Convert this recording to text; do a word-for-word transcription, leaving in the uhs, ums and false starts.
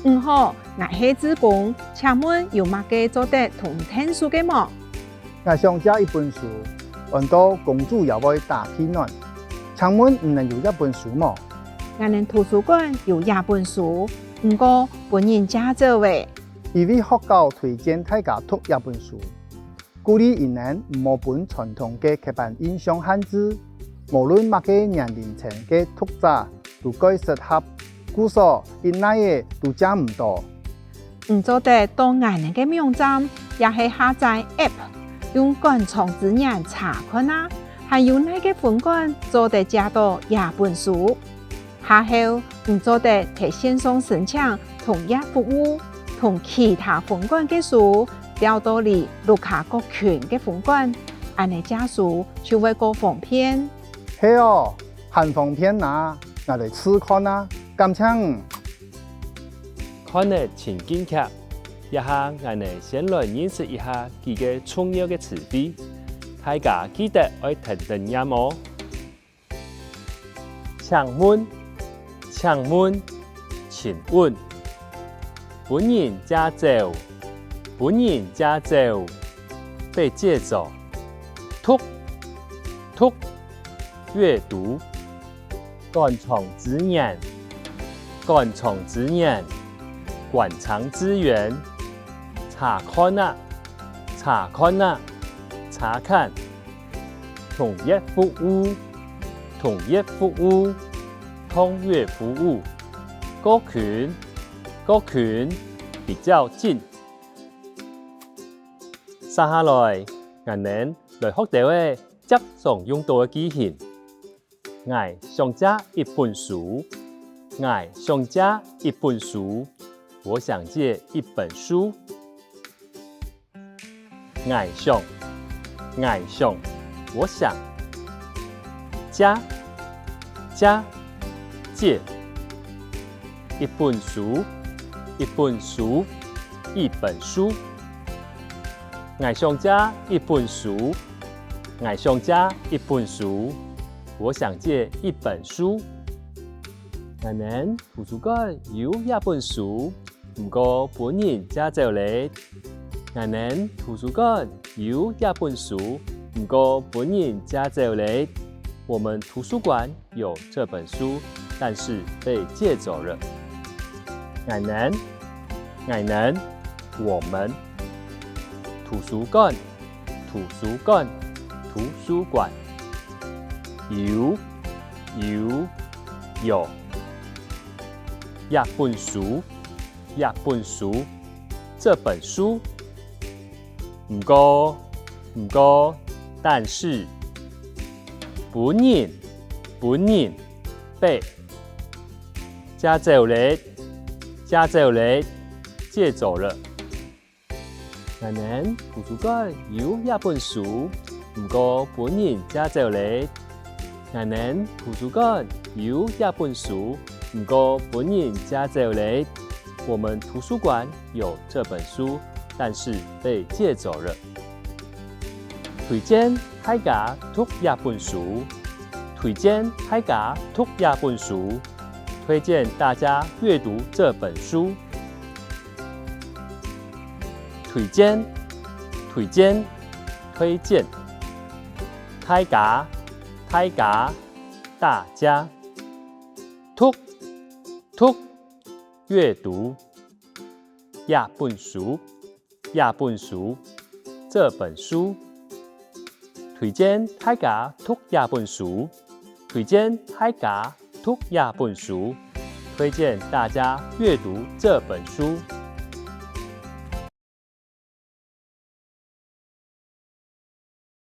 你好，𠊎係志工，請問有麼个做得同你𢯭手个無？𠊎想借一本書，安到《公主也會打屁卵》，請問你等有這本書無？𠊎等圖書館有這本書，毋過分人借走了。因為學校推薦大家讀這本書， 鼓勵佢等毋好分傳統个刻板印象限制，無論麼个年齡層个讀者都蓋適合，故所一垤仔都借毋到。你做得到𠊎等个網站，也係下載app，用館藏資源查看啊，還有哪个分館做得借到這本書。 下後，你做得在線上申請同業服務，同其他分館个書調到你屋下各區个分館，恁仔借書就會較方便。係哦，還方便哪，𠊎來試看啊，感謝你。看了情境劇，這下𠊎等先來認識一下幾个重要个詞彙，大家記得愛跈等唸哦。 請問，請問，請問。分人借走，分人借走，被借走。讀，讀，閱讀。館藏資源，館藏資源，館藏資源。查看啊，查看啊，查看。 同業服務，同業服務，同業服務。較近，較近，比較近。續下來，𠊎等來學兜仔輒常用著个句型。𠊎想借一本書，𠊎想借一本書，我想借一本書。 𠊎想，𠊎想，我想。借，借，借。一本書，一本書，一本書。𠊎想借一本書，𠊎想借一本書，我想借一本書。𠊎等圖書館有這本書， 毋過分人借走了。𠊎等圖書館有這本書，毋過分人借走了。我們圖書館有這本書，但是被借走了。𠊎等，𠊎等，我們。圖書館，圖書館，圖書館。有，有，有。這本書， 這本書，這本書。毋過，毋過，但是。分人，分人，被。借走了，借走了，借走了。𠊎等圖書館有這本書，毋過分人借走了。 𠊎等圖書館有這本書，毋過分人借走了。我們圖書館有這本書，但是被借走了。推薦大家讀這本書，推薦大家讀這本書，推薦大家閱讀這本書。推薦，推薦，推薦。大家， 大家，大家。讀，讀，閱讀。這本書，這本書，這本書。推薦大家讀這本書，推薦大家讀這本書，推薦大家閱讀這本書。